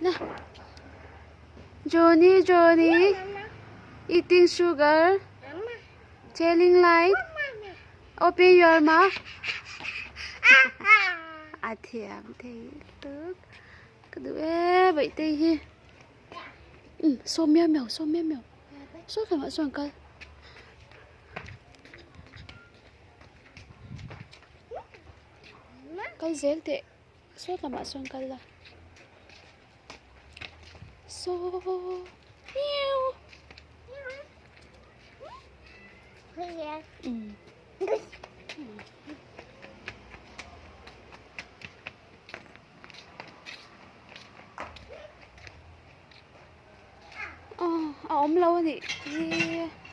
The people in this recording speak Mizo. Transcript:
La Johnny Johnny eating sugar telling light open your mouth a thiam thei lutuk ka duh e bawihtei hi um saw miau miau saw miau miau saw lamah sawn kal. Kal zel teh saw lamah sawn kal la saw miau um a awm lo a nih hi.